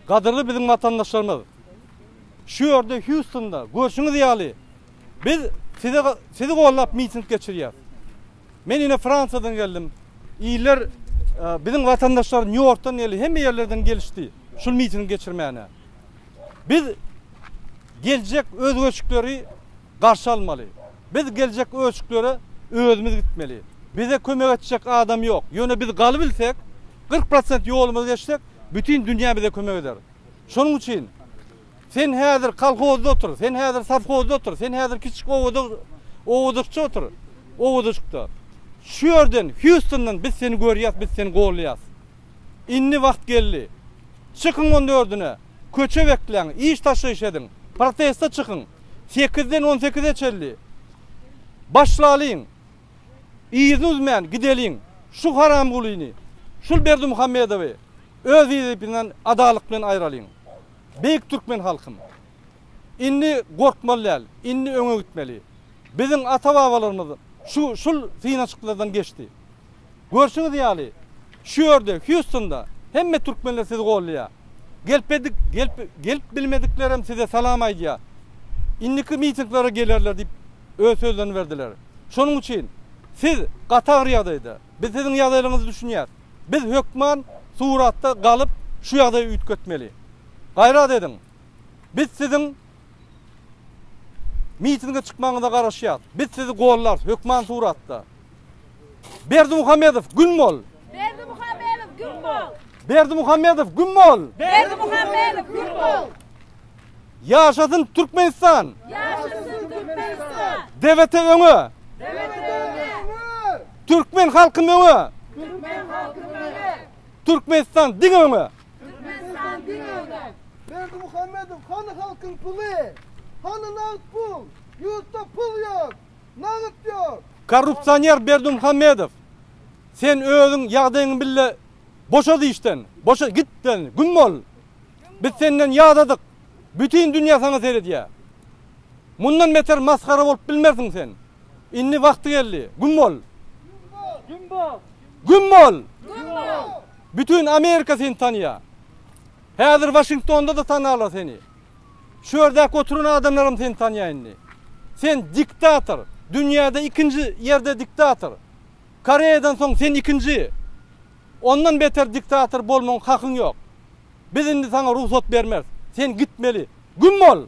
Gadyrly biziň watandaşlarymyz! Şu ýerde Hýustonda görşüňiz ýaly biz size sizi gollap miting geçirýäs. Men ine Fransiýadan geldim. Iller biziň watandaşlar Nýu-Ýorkdan geldi, hemme ýerlerden gelişdi şul mitingi geçirmäne. Biz geljek özgerişikleri garşy almaly. Biz geljek özşiklere özümiz gitmeli. Bize kömek etjek adam ýok. Ýöne biz galybilsek, 40 prosent ýolumyzy geçsek, bütin dünýä bize kömek eder. Şonuň üçin sen häzir kolhozda otur, sen häzir sowhozda otur, sen häzir kiçijik obada obadajykda otur, obadajykda. Şu ýerden, Hýustondan biz seni görýäs, biz seni gollaýas. Indi wagt geldi. Çykyň on dördüne, köçe bekläň, iş taşlaýyş ediň, proteste çykyň. Sekizden on sekize çenli. Başlalyň. Yzyny üzmän gideliň. Şu haramgulyny, şul Berdimuhamedowy öz wezipinden adalatlyk bilen aýralyň. Beýik türkmen halkym. Indi gorkmaly däl, indi öňe gitmeli. Biziň ata-babalarymyz şu şul synanyşyklardan geçdi. Görşüňiz ýaly, şu ýerde, Hýustonda hemme türkmenler sizi goldaýar. Gelip gelip gelip bilmediklerem size salam aýdýar. Indiki mitinglere gelerler diýip öz sözlerini berdiler. Şonuň üçin siz gaty agyr ýagdaýda. Biz siziň ýagdaýlaryňyzy düşünýäs. Biz hökman suratda galyp şu ýagdaýy üýtgetmeli. Gaýrat ediň. Biz siziň mitinge çykmagyňyza garaşýas. Biz sizi gollarys hökman suratda. Berdimuhamedow güm bol! Berdimuhamedow güm bol! Berdimuhamedow güm bol! Berdimuhamedow güm bol! Ýaşasyn Türkmenistan! Ýaşasyn Türkmenistan! DWT öňe! DWT öňe! Türkmen halkym öňe! Türkmen halkym öňe! Türkmenistan diňe öňe! Türkmenistan diňe öňe! Berdimuhamedow hany halkyň puly? Hany nagt pul? Ýurtda pul ýok! Nagt ýok! Korrupsioner Berdimuhamedow sen özüň ýagdaýyňy bille boşat işden boşa git sen güm bol biz senden ýadadyk bütin dünýä saňa seredýä mundan beter masgara bolup bilmersiň sen indi wagty geldi güm bol Güm bol! güm bol Güm bol! bütin Amerika seni tanýa häzir Waşingtonda-da tanarlar seni. Şu ýerdäki oturan adamlaram seni tanýar indi. Sen diktator. Dünýäde ikinji ýerde diktator. Koreýadan soň sen ikinji. Ondan beter diktator bolmagyň hakyň ýok. Biz indi saňa rugsat bermeris. Sen gitmeli. Güm bol!